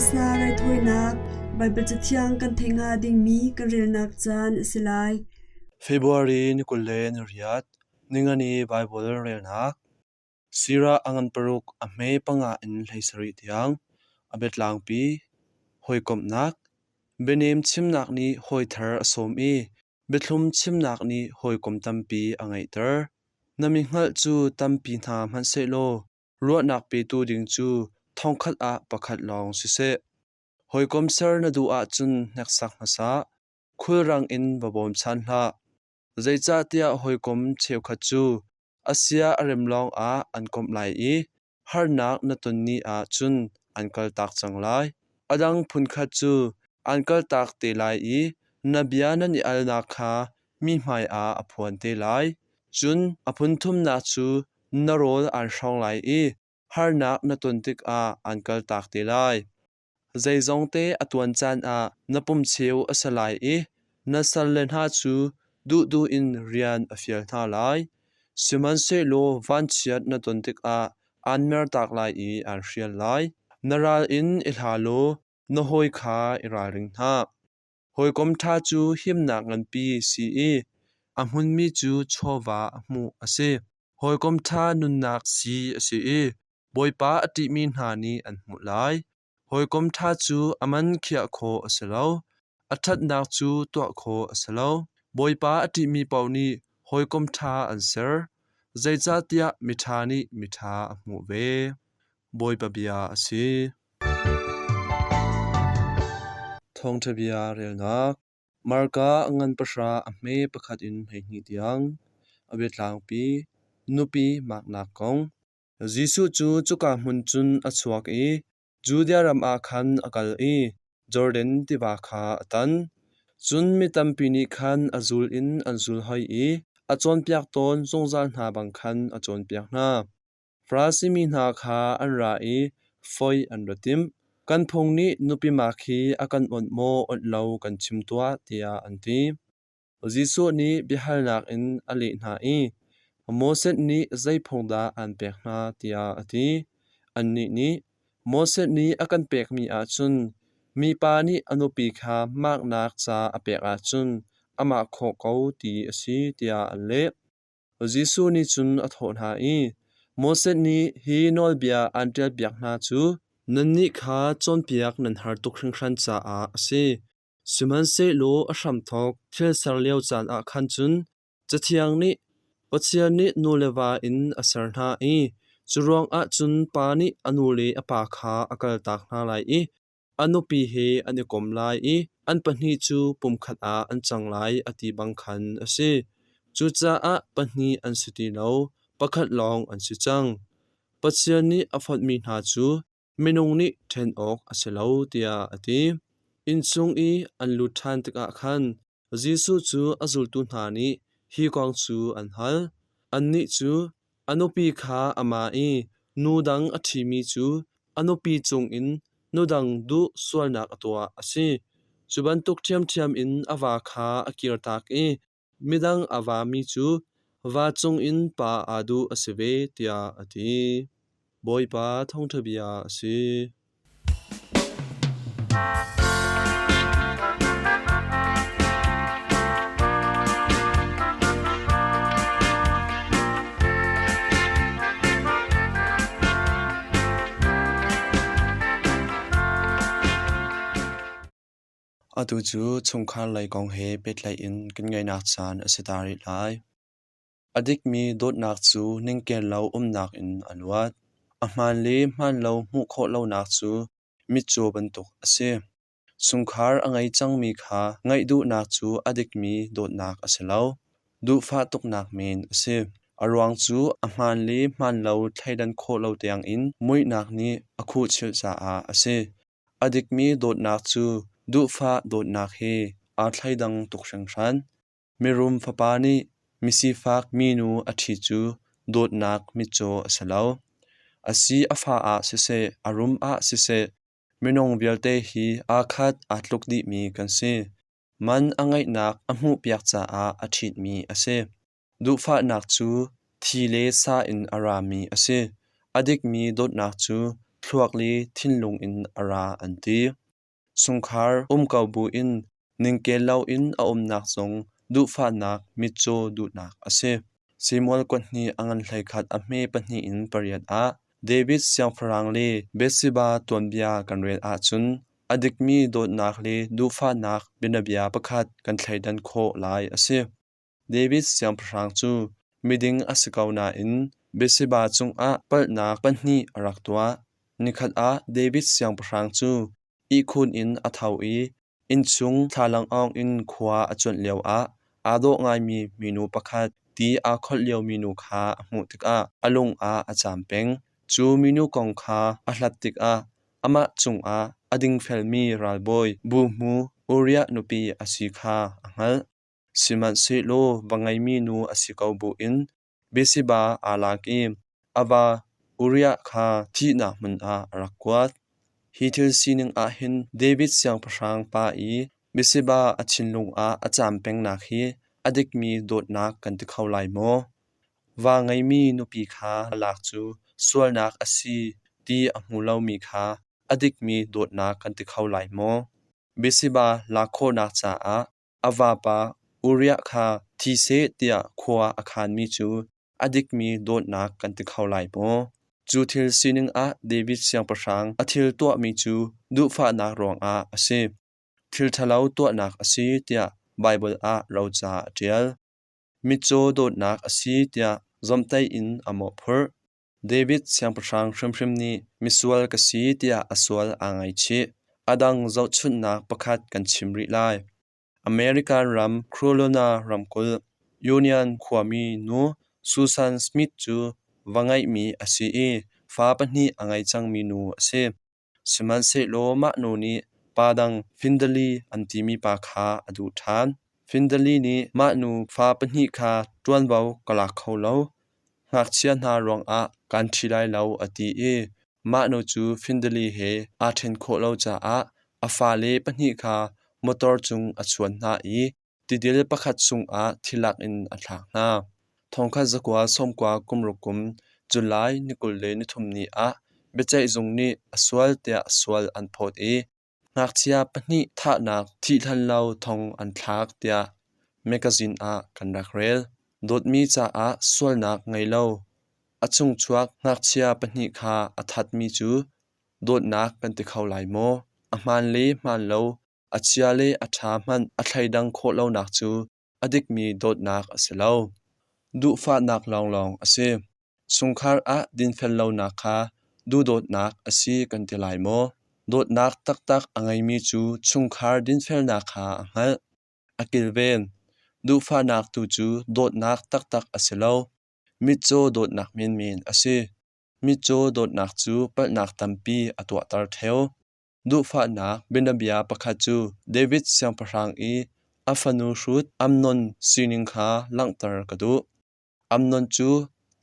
Missa raithawinak Baibal Cathiang kan theih hnga dingmi kan relnak caan a si lai. February ni 28, ningani Baibal relnak. Sirah a ngan paruk, a hme panga in 17 tiang. A biatlangpi, hawikomhnak, bianem chimnak nih hawi thar a sawm i biathlum chimnak nih hawikom tampi a ngeihter. Na mi hngalh cu tampi hna hmanhsehlaw ruahnak petu ding cu thongkhat ah pakhat lawng siseh. Hawikom ser na duh ahcun hneksak hmasa, khulrang in va bawmchan hlah. Zeicahtiah hawikom cheukhat cu a sia a rem lawngah an komh lai i harnak na ton ni ah cun an kaltak cang lai. A dang phunkhat cu an kaltak te lai i na bia nan i alnak kha mi hmaiah a phuan te lai. Cun a phunthumnak cu na rawl aan hrawng lai i harnak na ton tikah an kaltak te lai. Zeizongte a tuan caan ah na pumcheu a si lai i na salle hna cu duhduh in rian a fial hna lai. Sihmanhsehlaw vanchiat na ton tikah aan mertak lai i aan hrial lai. Na ral in i hla law na hawi kha i ralring hna. Hawikom ṭha cu himnak nganpi si i a hmunmi cu chawva a hmuh a si. Hawikom ṭha nunnak si a si i Bawipa a ṭihmi hna nih an hmuh lai. Hawikom ṭha cu a man khiah khawh a si lo, a ṭhatnak cu tuah khawh a si lo. Bawipa a ṭihmi paoh nih hawikom ṭha an ser, zeicahtiah miṭha nih miṭha a hmuh ve. Bawipa bia a si. Thawngṭha bia relnak. Marka a ngan pahra a hme pakhat in 12 tiang. A biatlangpi, nupi maknak kong. Jesuh cu cuka hmun cun a chuak i Judea ram ah khan a kal i Jordan tiva kha a tan. Cun mi tampi nih khan a zul in an zul hoi i a cawnpiak tawn zungzal hna bang khan a cawnpiak hna. Farasi mi hna kha an ra i foih an ra timh. Kan phung nih nupi mak hi a kan awnh maw awnh lo kan chim tuah, tiah an ti. Jesuh nih biahalnak in a leh hna i, Moses nih zei phung dah aan pek hna tiah a ti. Annih nih, Moses nih a kan pekmi ahcun mipa nih a nupi kha maknak ca a pek ahcun amah khawh ko ti a si tiah an leh. Jesuh nih cun a thawh hna i, Moses nih hi nawlbia aan ṭialpiak hna cu nannih kha cawnpiak nan har tuk hringhran caah a si. Sihmanhsehlaw a hramthawk thil ser lio caan ah khan cun Cathiang nih Pathian nih nu le va in a ser hna i cu ruangah cun pa nih a nu le a pa kha a kaltak hna lai i a nupi he an i kom lai i an pahnih cu pumkhat ah an cang lai a ti bang khan a si. Cucaah pahnih an si ti lo, pakhat lawng an si cang. Pathian nih a fonhmi hna cu minung nih ṭhen awk a si lo tiah a ti. Innchung i an lut ṭhan tikah khan Jesuh cu a zultu hna nih hi kong cu an hal. Annih cu a nupi kha amah i nu dang a ṭhimi cu a nupi cungin nu dang duh sualnak a tuah a si. Cu bantuk ṭhiamṭhiam in a va kha a kirtak i midang a vami cu va cungin pa aa duh a si ve, tiah a ti. Bawipa thawngṭha bia a si. Atu cu chungkhar lei kong he pehtlaih in kan ngaihnak caan a si ta rih lai. A dikmi dawtnak cu ningkel lo umnak in a luat. A hmaan le hmaanlo hmuh khawh lonak cu mitcaw bantuk a si. Chungkhar a ngei cangmi kha ngaih duhnak cu a dikmi dawtnak a si lo. Duhfah tuknak men a si. A ruang cu a hmaan le hmaanlo thleidan khawh lo tiangin muihnak nih a khuhchilh caah a si. A dikmi dawtnak cu duhfah dawtnak he aa thleidang tuk hringhran. Mirum fapa nih misifak minu a ṭhi cu dawtnak mitcaw a si lo. A si a fa ah siseh, a rum ah siseh, minung vialte hi aa khat aa tluk dihmi kan si. Man a ngeihnak a hmuhpiak caah a ṭhitmi a si. Duhfahnak cu thi le sa in a rami a si. A dikmi dawtnak cu thluak le thinlung in a ra an ti. Chungkhar um ko buin ningkel loin a umnak zong duhfahnak mitcaw duhnak a si. Samuel kuathnih a ngan 11 a hme 2 in 8 ah David siangpahrang le Bathsheba tuanbia kan rel ahcun a dikmi dawtnak le duhfahnak bianabia pakhat kan thleidan khawh lai a si. David siangpahrang cu miding a si ko nain Bathsheba cungah palhnak pahnih a rak tuah. Nikhat ah David siangpahrang cu ihkhun in a tho i innchung thlalangawng in khua a cuanh lioah aa dawh ngaimi minu pakhat ti aa kholh liomi nu kha a hmuh tikah a lung ah a caam peng. Cu minu kong kha a hlat tikah amah cungah a dingfelmi ralbawi buhmu Uriah nupi a si kha a hngalh. Sihmanhsehlaw va ngeimi nu a si ko buin Bathsheba aa lak i a va Uriah kha thihnak hmun ah a rak kuat. Hi thil sining ah hin David siangpahrang pa i Bathsheba a thinlung ah a caam pengnak hi a dikmi dawtnak kan ti kho lai maw? Va ngeimi nupi kha lak cu sualnak a si ti a hmu lomi kha a dikmi dawtnak kan ti kho lai maw? Bathsheba lak khawhnak caah A vapa Uriah kha thi seh tiah khua a khanmi cu a dikmi dawtnak kan ti kho lai maw? Cu thil sining ah David siangpahrang a thil tuahmi cu duhfahnak ruangah a si. Thil ṭhalo tuahnak a si tiah Baibal ah roca a ṭial. Mitcaw dawtnak a si tiah zawmhtaih in a mawhphurh. David siangpahrang hrimhrim nih misual ka si tiah a sual aa ngaihchih. A dang zohchunhnak pakhat kan chim rih lai. American ram Carolina ramkulh, Union khuami nu Susan Smith cu va ngeihmi a si i fa pahnih a ngei cangmi nu a si. Sihmanhsehlaw mah nu nih pa dang Findali an timi pa kha a duh ṭhan. Findali nih mah nu fa pahnih kha ṭuanvo ka lak kho lo, ngakchia hna ruangah kaan ṭhi lai lo a ti i mah nu cu Findali he aa ṭhen khawh lo caah a fale pahnih kha motor cung a chuan hna i Tidil pakhat chungah thilak in a thlak hna. 1996 kum July ni 23 ni ah biaceihzung nih a sual tiah sual an phawt i ngakchia pahnih thahnak thihhlan lo thong an thlak tiah mekazin ah kan rak rel. Dawtmi caah sualnak ngei lo a chungchuak ngakchia pahnih kha a thatmi cu dawtnak kan ti kho lai maw? A hmaan le hmaan lo A chia le a ṭha hmanh a thleidang khawh lonak cu a dikmi dawtnak a si lo. Duhfahnak lawnglawng a si. Chungkhar ah dinfel lonak kha duhdawtnak a si kan ti lai maw? Dawtnak taktak a ngeimi cu chungkhar dinfelnak kha a hngalh, a kilven. Duhfahnak tu cu dawtnak taktak a si lo. Mitcaw dawtnak menmen a si. Mitcaw dawtnak cu palhnak tampi a tuahter ṭheo. Duhfahnak bianabia pakhat cu David siangpahrang i a fanu hrut Amnon sining kha langhter ka duh. Amnon cu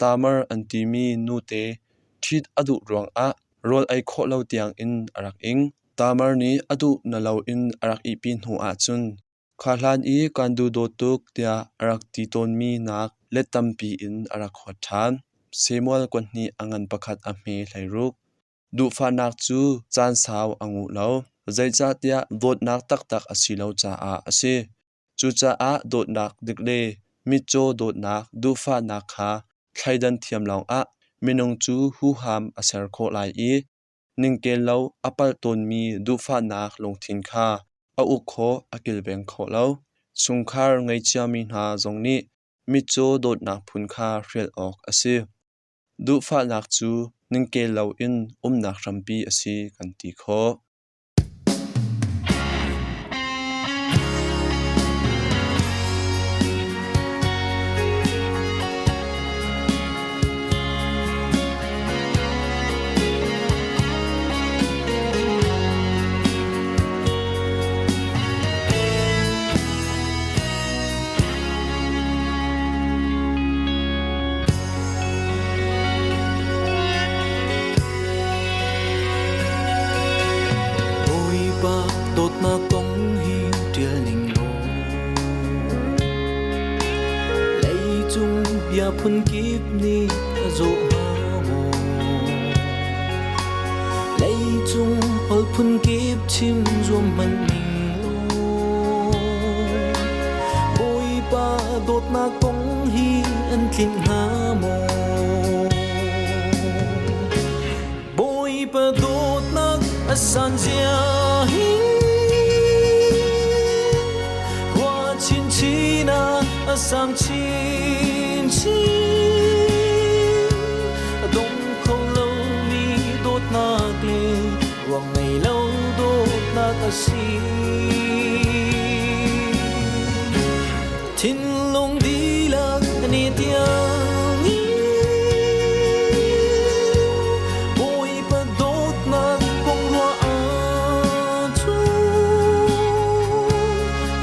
Tamar an timi nute ṭhit a duh ruangah rawl ei khawh lo tiangin a rak ing. Tamar nih a duh na loin a rak ihpi hnuah cun kha hlan i kaan duhdawt tuk tiah a rak ti tawnmi nak let tampi in a rak huat ṭhan. Samuel kuathnih a ngan pakhat a hme 16. Duhfahnak cu caan sau a nguh lo, zeicahtiah dawtnak taktak a si lo caah a si. Cucaah dawtnak dik le mitcaw dawtnak duhfahnak kha thleidan thiam lawngah minung cu huham a ser khawh lai i ningkel lo a palh tawnmi duhfahnak lungthin kha a uk khawh a kilveng khawh lo. Chungkhar ngei ciami hna zong nih mitcaw dawtnak phun kha hrial awk a si. Duhfahnak cu ningkel loin umnak hrampi a si kan ti khawh. Bawipa dawtnak kong hi ṭial ning law leicung bia phunkip nih a zawh hnga maw? Leicung holh phunkip chim zuam hmanh ning law Bawipa dawtnak kong hi an tlinh hnga maw? Bawipa dawtnak a san zia hi Rua chinchin ah a sang chinchin A dong kho lomi dawtnak le ruang ngei lo dawtnak a si. Thinlung dihlak ni tiang Bawipa dawtnak kong ruah ahcun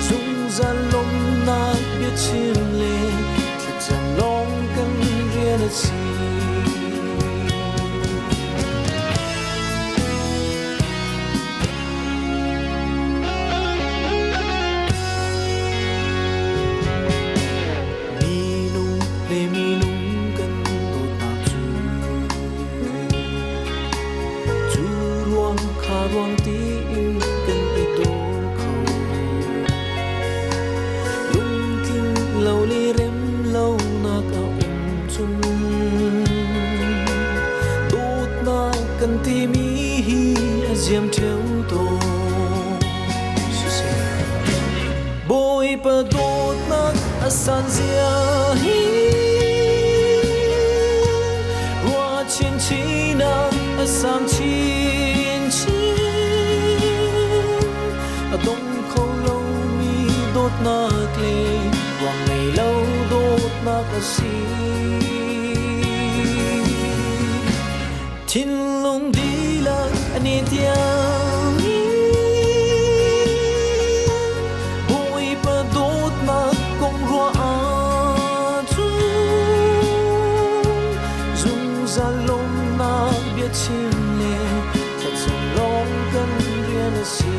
zungzal lawmhnak biachim le thlacam lawng kan rian a si. Minung le minung kan dawtnak cu cu ruang kha ruang tiin kan i daw kho. Lungtling lo le rem lonak a um cun dawtnak kan timi hi a ziam ṭheo tawn. Siseh Bawipa dawtnak a san zia hi rua chinchin ah a sang chinchin a dong kho lomi dawtnak le ruang ngei lo dawtnak a si. Thinlung dihlak an i tiang i Bawipa dawtnak kong ruah ahcun zungzal lawmhnak biachim le thlacam lawng kan rian a si.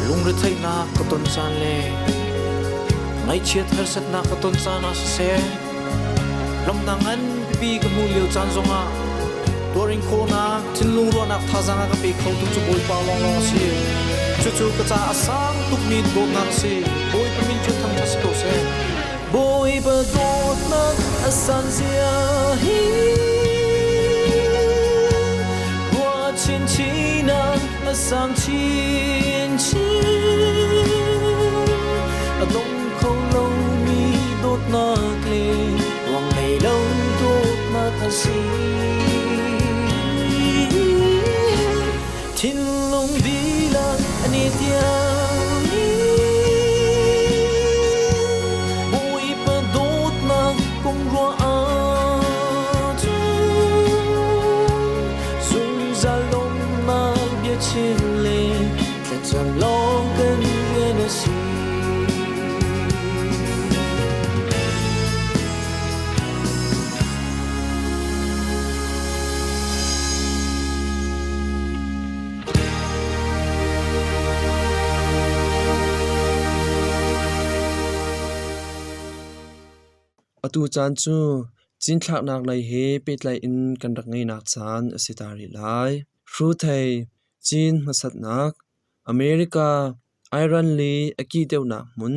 Lungretheihnak ka ton caan le ngaihchiat harsatnak ka ton caan ah siseh, lawmhnak nganpipi ka hmuh lio caan zongah tuarin khawhnak thinlung ruahnak thazaang a ka pe khotu cu Bawipa lawnglawng a si. Cucu ka caah a sang tukmi dawtnak a si. Bawipa min cu thangṭhat si ko seh. Bawipa dawtnak a san zia hi rua chinchin ah a sang chinchin a dong kho lomi dawtnak le ruang ngei lo dawtnak a si. Thinlung dihlak an i tiang i Bawipa dawtnak kong ruah ahcun zungzal lawmhnak biachim le thlacam lawng kan rian a si. Atu caan cu cinthlaknak lei he pehtlaih in kan rak ngeihnak caan a si ta rih lai. Hruthei, cin hmasatnak, America, Iran le a kih deuhnak hmun,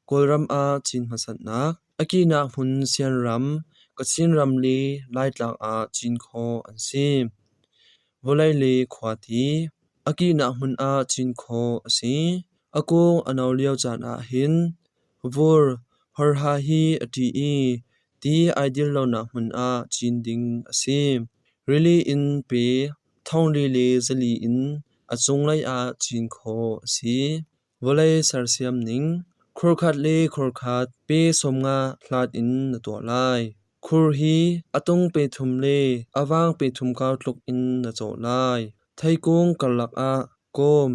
Kawlram ah cin hmasatnak, a kihnak hmun Sianram, Kachin ram le Laitlang ah cin khawh an si. Vawlei le khuati, a kihnak hmun ah cin khawh a si. A kung a no lio caan ah hin vur, horha hi a ṭih i ti ai dil lonak hmun ah cin ding a si. Rili in pe, thongli le zali in a cunglei ah cin khawh a si. Vawlei sersiam ning khurkhat le khurkhat pe 50 hlat in na tuah lai. Khur hi a tung pe thum le a vang pe thum kau tluk in na cawh lai. Theikung karlak ah kawm,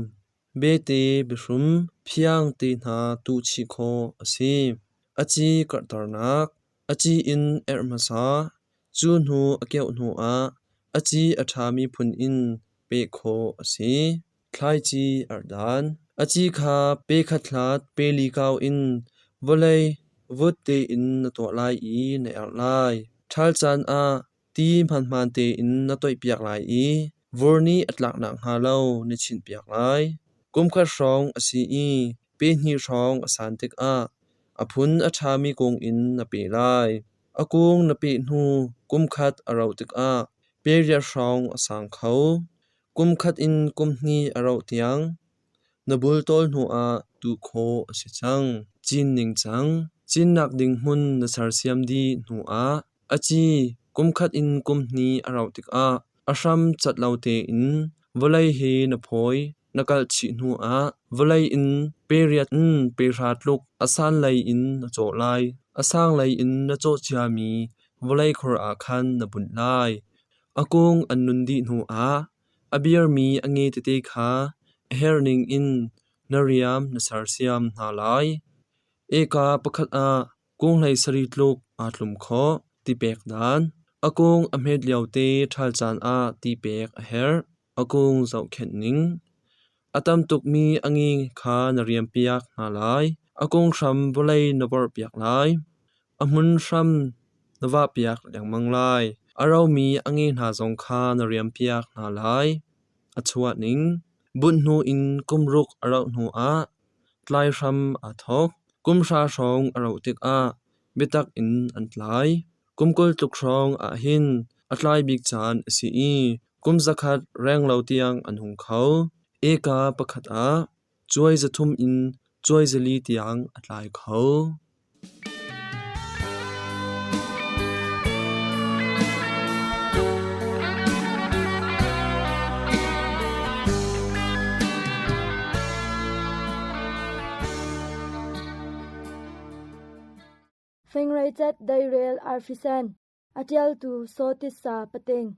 bete biahrum, phiang te hna tuh chih khawh a si. A ci karhternak, a ci in erh hmasa. Cu hnu a keuh hnuah a ci a ṭhami phun in peh khawh a si. Thlaici arh dan. A ci kha pe khat hlat pe li kau in vawlei vut tein na tuah lai i na erh lai. Ṭhal caan ah ti hmaanhmaan tein na toihpiak lai i vur nih a tlak nakhnga lo na chinhpiak lai. Kum khat hrawng a si i pe hnih hrawng a san tikah a phun a ṭhami kung in na peh lai. A kung na peh hnu kum khat a rauh tikah pe riat hrawng a sang kho. Kum khat in kum hnih a rauh tiang na bultawl hnuah tuh khawh a si cang. Cin ningcang. Cinnak ding hmun na sersiam dih hnuah a ci kum khat in kum hnih a rauh tikah a hram cat lo tein vawlei hi na phawi, na kalh chih hnuah vawlei in pe riat in pe hra tluk a sanlei in na cawh lai. A sanglei in na cawh ciami vawlei khor ah khan na bunh lai. A kung an nun dih hnuah a birmi a nge tete kha a herh ningin na riam na sersiam hna lai. Eka pakhat ah kung hlei sarih tluk aa tlum khawh. Ti pek dan. A kung a hmet liote ṭhal caan ah ti pek a herh. A kung zohkhenh ning. A tam tukmi a nge kha na riampiak hna lai. A kung hram vawlei na vorhpiak lai. A hmun hram na vahpiak lengmang lai. A romi a nge hna zong kha na riampiak hna lai. A chuah ning. Bunh hnu in kum ruk a rauh hnuah tlai hram aa thawk. Kum hra hrawng a rauh tikah biatak in an tlai. Kum 20 tluk hrawng ah hin a tlai bik caan a si i kum 100 renglo tiang an hung kho. Eka pakhat ah cuai 300 in cuai 400 tiang a tlai kho. Fingreicat deirel arfisen, a ṭialtu Sawtissa Pating.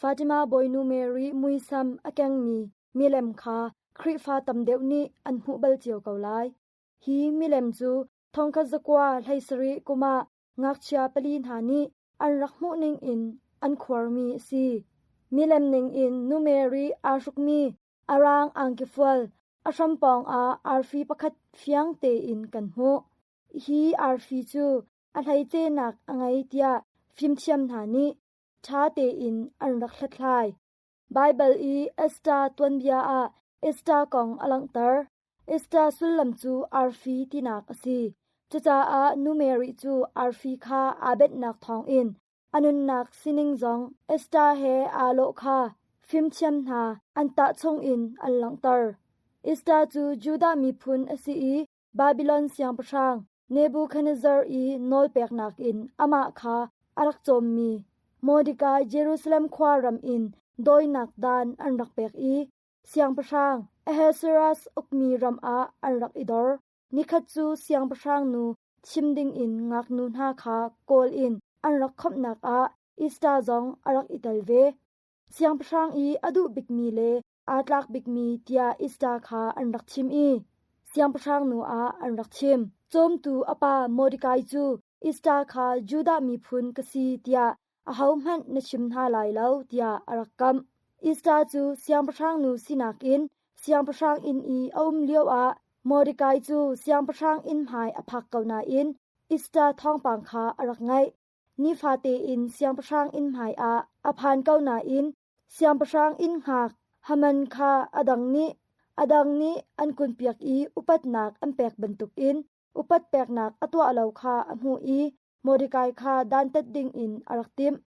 Fatima Bawinu Mary muisam a kengmi milem kha Khrihfa tam deuh nih an hmuh bal cio ko lai. Hi milem cu thongkhat zakua 17 kum ah ngakchia pali hna nih an rak hmuh ning in an khuarmi a si. Milem ning in Nu Mary aa hrukmi a raang angkifual a hram pawng ah arfi pakhat fiang tein kan hmuh. Hi arfi cu a hleicenak a ngei tiah fimthiam hna nih ṭha tein an rak hlathlai. Baibal i Esther tuanbia ah Esther kong a langhter. Esther sullam cu arfi tinak a si. Cucaah nu Mary cu arfi kha aa benhnak thawngin a nunnak sining zong Esther he aa lawh kha fimthiam hna an tahchung in an langhter. Esther cu Judah miphun a si i Babilon siangpahrang Nebuchadnezzar i nawlpeknak in amah kha a rak cawmmi Mordecai Jerusalem khua ram in dawinak dan an rak pek i siangpahrang Ahasuerus ukmi ram ah an rak i dor. Nikhat cu siangpahrang nu thim dingin ngaknu hna kha kawl in an rak khawmhnak ah Esther zong a rak i tel ve. Siangpahrang i a duh bikmi le aa tlak bikmi tiah Esther kha an rak thim i siangpahrang nu ah an rak thim. Cawmtu a pa Mordecai cu Esther kha Judah miphun ka si tiah ahohmanh na chim hna lai lo tiah a rak kamh. Esther cu siangpahrang nu sinak in siangpahrang inn i a um lioah Mordecai cu siangpahrang inn hmai a phak ko nain Esther thawngpang kha a rak ngaih. Nifate in siangpahrang inn hmaiah a phan ko nain Siangpahrang inn hngak Haman kha a dang nih an kunpiak i upatnak an pek bantukin upat peknak a tuah lo kha a hmuh i Mordecai kha dantat dingin a rak timh.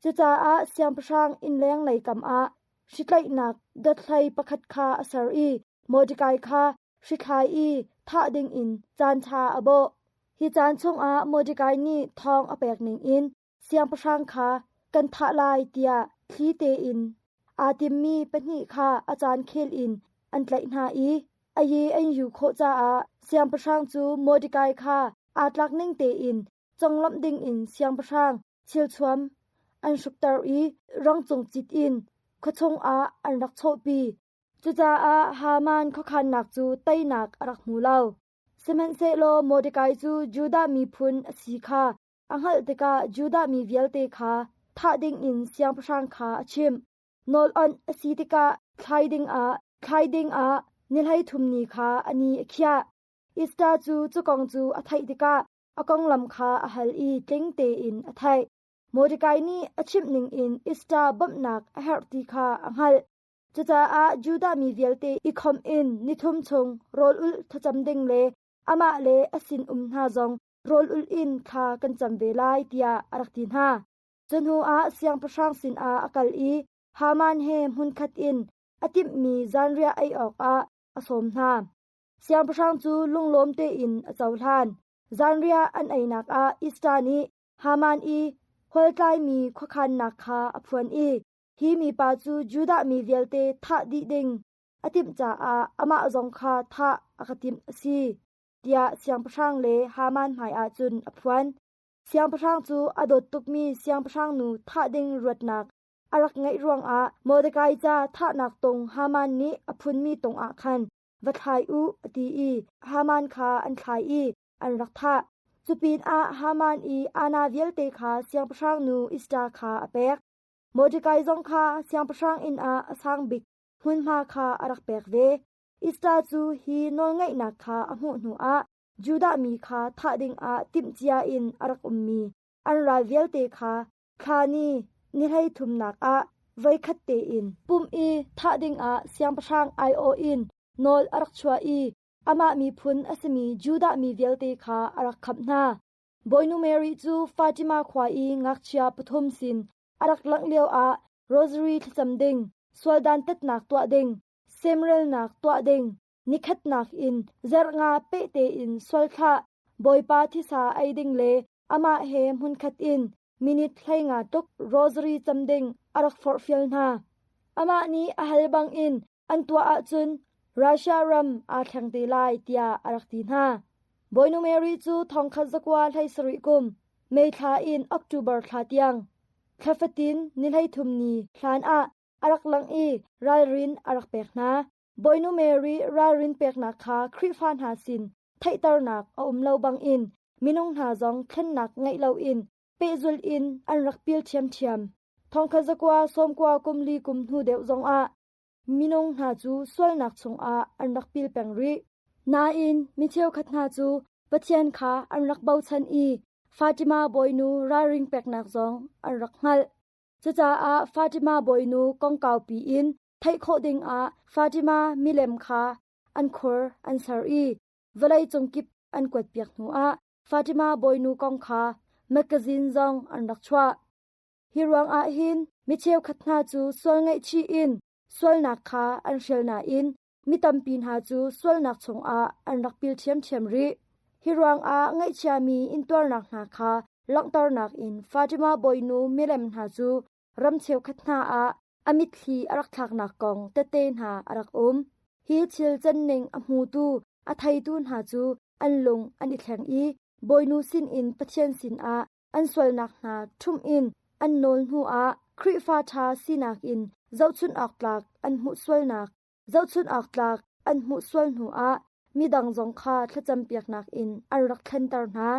Cucaah siangpahrang innleng lei kam ah hritlaihnak dothlei pakhat kha a ser i Mordecai kha hrithlai i thah dingin caanṭha a bawh. Hi caan chungah Mordecai nih thawng a pek ningin siangpahrang kha kan thah lai tiah thli tein aa timmi pahnih kha a caan khel in an tlaih hna i a ye an yu khawh caah siangpahrang cu Mordekai kha aa tlak ning tein conglawmh dingin siangpahrang thilthuam an hrukter i rangcung cit in khuachung ah an rak chawhpi. Cucaah Haman khuakhannak cu teinak a rak hmu lo. Sihmanhsehlaw Mordekai cu Judah miphun a si kha a hngalh tikah Judah mi vialte kha thah dingin siangpahrang kha a chimh. Nawl onh a si tikah thlai dingah thlai dingah ni 33 ni kha a ni a khiah. Esther cu cu kong cu a theih tikah a konglam kha a hal i tling tein a theih. Mordekai nih a chimh ningin Esther bawmhnak a herh ti kha a hngalh. Cucaah Judah mi vialte i khawmh in nithum chung rawl ulh thlacam ding le amah le a sinum hna zong rawl ulh in thla kan cam ve lai tiah a rak ti hna. Cu hnuah siangpahrang sinah a kal i Haman he hmunkhat in a timhmi zanriah ei awkah a sawm hna. Siangpahrang cu lunglawm tein a cohlan. Zanriah an einak ah Esther nih Haman i hualtlaimi khuakhannak kha a phuan i hi mipa cu Judah mi vialte thah dih ding a timh caah amah zong kha thah a ka timh a si, tiah siangpahrang le Haman hmaiah cun a phuan. Siangpahrang cu a dawt tukmi siangpahrangnu thah ding ruatnak a rak ngeih ruangah Mordekai ca thahnak tung Haman nih a phunmi tung ah khan va thlai u a ti i Haman kha an thlai i an rak thah. Cupinah Haman i ana vialte kha siangpahrangnu Esther kha a pek. Mordekai zong kha siangpahrang inn ah a sang bik hmunhma kha a rak pek ve. Esther cu hi nawlngeihnak kha a hmuh hnuah Judah mi kha thah dingah timhcia in a rak ummi an ral vialte kha thla ni ni 33nak ah voikhat tein pumh i thah dingah siangpahrang aiawh in nawl a rak chuah i amah miphun a simi Judah mi vialte kha a rak khamh hna. Bawinu Mary cu Fatima khua i ngakchia pathum sin a rak langh lioah rosary thlacam ding, sual dantatnak tuah ding, semrelnak tuah ding, nikhatnak in zarh nga peh tein sual thlah, Bawipa thisa ei ding le amah he hmunkhat in minute 15 tluk rosary cam ding a rak forhfial hna. Amah nih a hal bangin an tuah ahcun Russia ram aa thleng te lai tiah a rak ti hna. Bawinu Mary cu 1917 kum May thla in October thla tiang thla fatin ni 33 ni hlan ah a rak lang i ralrin a rak pek hna. Bawinu Mary ralrin peknak kha Khrihfa hna sin theihternak a um lo bangin minung hna zong thlennak ngeih loin pehzulh in an rak pil ṭhiamṭhiam. 1994 kum li kum hnu deuh zongah minung hna cu sualnak chungah an rak pil peng rih. Nain mi cheukhat hna cu Pathian kha an rak bochan i Fatima bawinu ralring peknak zong an rak hngalh. Cucaah Fatima bawinu kongkau piin theih khawh dingah Fatima milem kha an khur an ser i vawlei cung kip an kuatpiak hnuah Fatima bawinu kong kha magazine zong an rak chuah. Hi ruangah hin mi cheukhat hna cu sual ngaihchih in sualnak kha an hrial nain mi tampi hna cu sualnak chungah an rak pil ṭhiamṭhiam rih. Hi ruangah ngaihchiami intuarnak hna kha langhternak in Fatima bawinu milem hna cu ram cheukhat hna ah a mitthli a rak thlaknak kong tette hna a rak um. Hi thil canning a hmutu, a theitu hna cu an lung an i thleng i Bawinu sinin Pathian sinah an sualnak hna ṭhumh in an nawl hnuah Khrihfa ṭha sinak in zohchunh awk tlak an hmuh sualnak, zohchunh awk tlak an hmuh sual hnuah midang zong kha thlacampiaknak in an rak thlenter hna.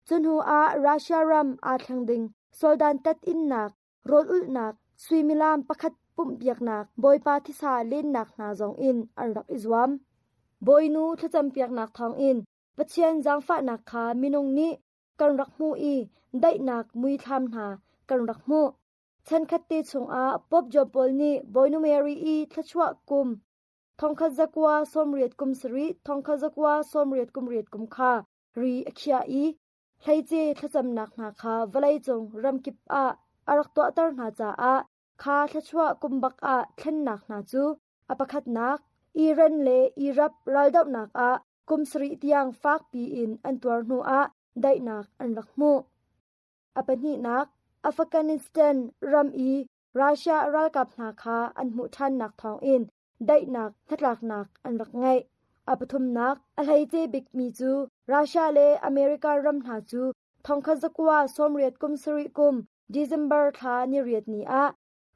Cu hnuah Russia ram aa thleng ding sualdan tat innak rawl ulhnak, suimilam pakhat pumhpiaknak, Bawipa thisa lennak hna zong in an rak i zuam. Bawinu thlacampiaknak thawngin Pathian zaangfahnak kha minung nih kan rak hmuh i daihnak muithlam hna kan rak hmuh. Chankhat te chungah Pope John Paul nih Bawinu Mary i thluachuah kum 1987 1988 kum kha ri a khiah i hleice thlacamnak hna kha vawleicung ramkip ah a rak tuahter hna caah kha thluachuah kum bak ah thlennak hna cu a pakhatnak Iran le Iraq raldohnak ah kum sarih tiang fakpi in an tuar hnuah daihnak an rak hmuh. A pahnihnak, Afghanistan ram i Russia ralkap hna kha an hmuh ṭhannak thawngin daihnak hnatlaknak an rak ngeih. A pathumnak, a hleice bikmi cu Russia le America ram hna cu 1987 kum December thla ni riat ni ah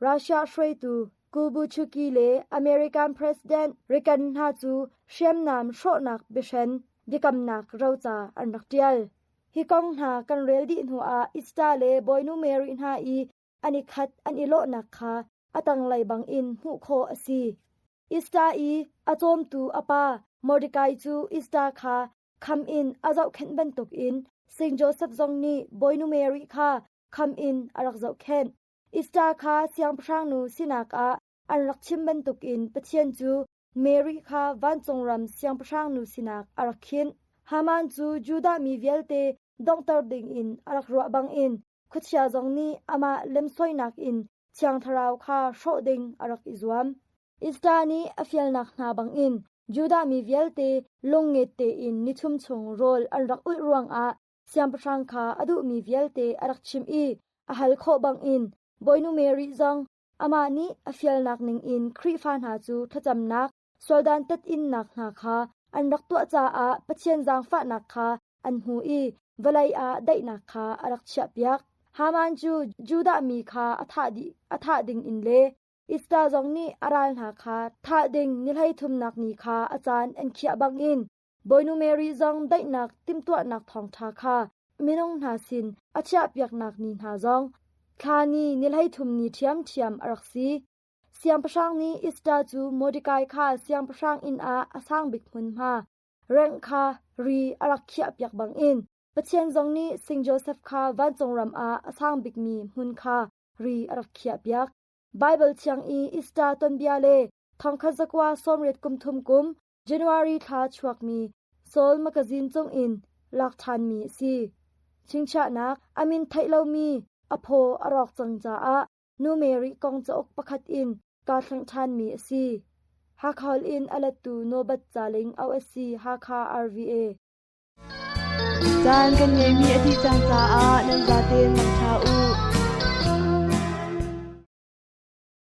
Russia hruaitu Kubuchuki le American President Reagan hna cu hriamnam hrawhnak biahren biakamnak roca an rak ṭial. Hi kong hna kan rel dih hnuah Esther le Bawinu Mary hna i an i khat an i lawhnak kha a tanglei bangin hmuh khawh a si. Esther i a cawmtu a pa Mordecai cu Esther kha kham in a zohkhenh bantukin Saint Joseph zong nih Bawinu Mary kha kham in a rak zohkhenh. Esther kha siangpahrang nu sinak ah an rak chim bantukin Pathian cu Mary kha vancung ram siangpahrang nu sinak a rak khinh. Haman cu Judah mi vialte donghter dingin a rak ruah bangin khuachia zong nih amah lemsoinak in Thiang Thlarau kha hrawh ding a rak i zuam. Esther nih a fialnak hna bangin Judah mi vialte lungnget tein nithum chung rawl an rak ulh ruangah siangpahrang kha a duhmi vialte a rak chimh i a hal khawh bangin Bawinu Mary zong amah nih a fialnak ningin Khrihfa hna cu thlacamnak, sualdan tat-innak hna kha an rak tuah caah Pathian zaangfahnak kha an hmu i vawlei ah daihnak kha a rak chiahpiak. Haman cu Judah mi kha a thah dih a thah ding in le Esther zong nih a ral hna kha thah ding ni hleithumnak ni kha a caan an khiah bangin Bawinu Mary zong daihnak timhtuahnak thawngṭha kha minung hna sin a chiahpiaknak ni hna zong thla ni ni 33 ni ṭhiamṭhiam a rak si. Siangpahrang nih Esther cu Mordecai kha siangpahrang inn ah a sang bik hmunhma rengh kha ri a rak khiahpiak bangin Pathian zong nih Saint Joseph kha vancung ram ah a sang bikmi hmun kha ri a rak khiahpiak. Baibal thiang i Easter tonbia le thongkhat zakua 80 kum thum kum January thla chuakmi Soul magazine cungin lak ṭhanmi a si. Chingchiahnak a min theih lomi a phaw a rawk cang caah Nu Mary kong cauk pakhat in kaa thleng ṭhanmi a si. Hakha in a lettu Nobat Caling OSC Hakha RVA. Caan kan ngeihmi a dih cang caah nan zaten mangṭha u.